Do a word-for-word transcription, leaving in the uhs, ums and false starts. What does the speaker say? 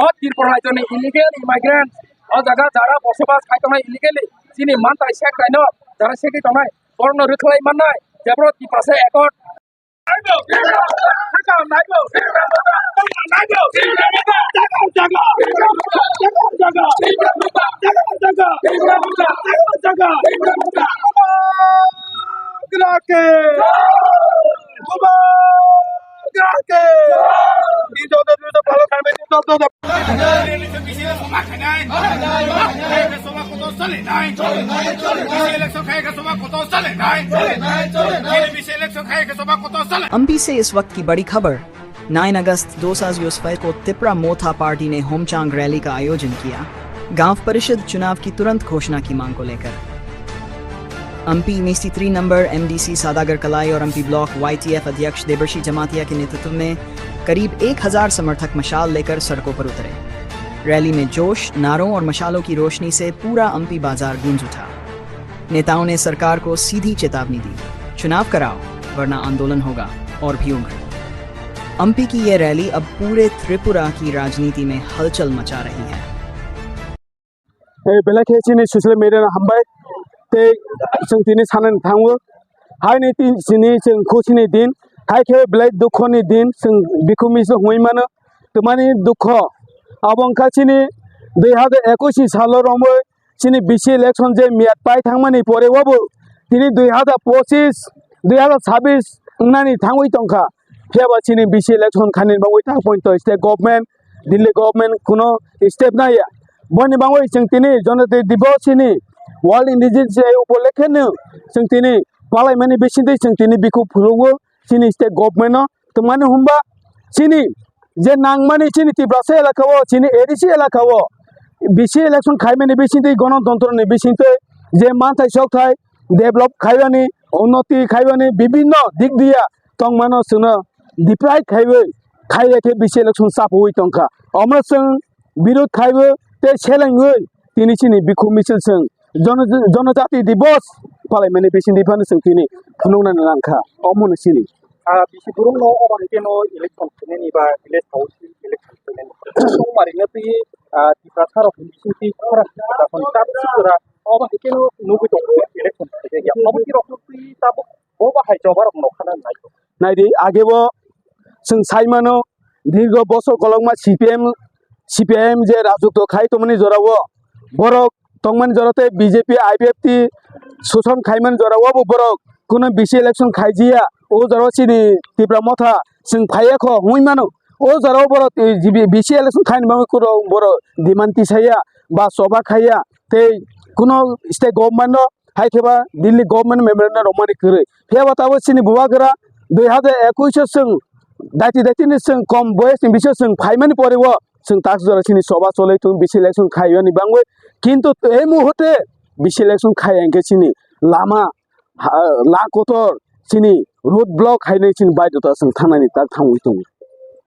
O Tripura rajyoni illegal immigrant, o jaga jara bosobas khai tongnai illegally, chini mantai sek taino jara segwi tongnai, borokno rwkhlai mannai, jebro Tiprasa Accord. Ampi से इस वक्त की बड़ी खबर। नाइन अगस्त दो हज़ार इक्कीस को तिपरा मोथा पार्टी ने होमचांग रैली का आयोजन किया। गांव परिषद चुनाव की तुरंत घोषणा की मांग को लेकर Ampi EC three number, MDC सादागर कलाई और अम्पी ब्लॉक वाईटीएफ अध्यक्ष देवर्षि जमातिया के नेतृत्व में करीब एक हज़ार समर्थक मशाल लेकर सड़कों पर उतरे। रैली में जोश, नारों और मशालों की रोशनी से पूरा अम्पी बाजार गूंज उठा। नेताओं ने सरकार को सीधी चेतावनी दी, चुनाव कराओ, वरना आंदोलन होगा और भी उग्र। अम्पी की ये रैली अब पूरे त्रिपुरा की राजनीति में हलचल मचा रही है। Belai khe chini social media no hambai tei chwng tini sanani thango. Haini tin chini chwng khusi ni din, hai khe belai dukho ni din, chwng bikhu misil hwnwi mano, twmani dukho. Abo wngkha chini dui hazar ekush ni salo romwi chini bisi election je miyat pai thangmani pore obo tini dui hazar pochis, dui hazar sabis wngnani thangwi tongkha. Phiya ba chini bisi election khaini bagwi tak poito state government, Delhi government kuno step naya. Boni bagwi chwng tini Jonojati Dibosh chini World Indigenous Day upolekhe no chwng tini palaimani bisingtwi chwng tini bikhu phunukgo chini state government no. Twmani hwnba chini je nangmani chini Tiprasa elaka o, chini A D C elaka o bisi election khaimani bisingtwi, gonotontro ni bisingtwi je manthai sokthai develop khaibani, unnoti khaibani bibinno dik diya tongmano chwngno deprive khaiwi khaiya khe bisi election chapuwi tongkha. Omo chwng birod khaiwi tei selengwi tini chini bikhu misil chwng jono-, Jonojati Dibosh palaimani bisingtwi phano chwng tini phunuknani nangkha. Omono chini. Ah, bisi borokno obo hai kheno election khainani ba village council election khainani. Chongmarino twi, ah, Tiprasa rok bisingtwi khorang Tiprasa ni tabuk sikora obo hai kheno nugwi tongo election khaijak ya. Obo twi rokno twi tabuk bo bahai choba rok nokha na nai. Naidi agebo chwng sai mano dirgo bosor kolokma C P M, C P I M je rajotwo khai tongmani jorao borok tongmani jora tei B J P, I P F T soson khaimani jora o bo borok kuno bisi election khaijiya. O jora o chini Tipra Motha chwng phaiya kho hwnwi mano. O jora o borok, eh, B C election khaini bagwi kuro borok demand tisaya ba choba khaiya tei kuno state government no hai khe ba Delhi government memorandum romani kwrwi. Phiya ba tabuk chini bubagra dui hazar ekush o chwng daiti daiti ni chwng kom boyes ni bisingo chwng phaimani pore o chwng tak jora chini choba cholwi tongo bisi election khaiyani bangwi, kintu ei muhurte bisi election khai hwnkhe chini lama ha-, la kotor chini road block hainwi chini baidota chwng thangnani tak thangwi tongo.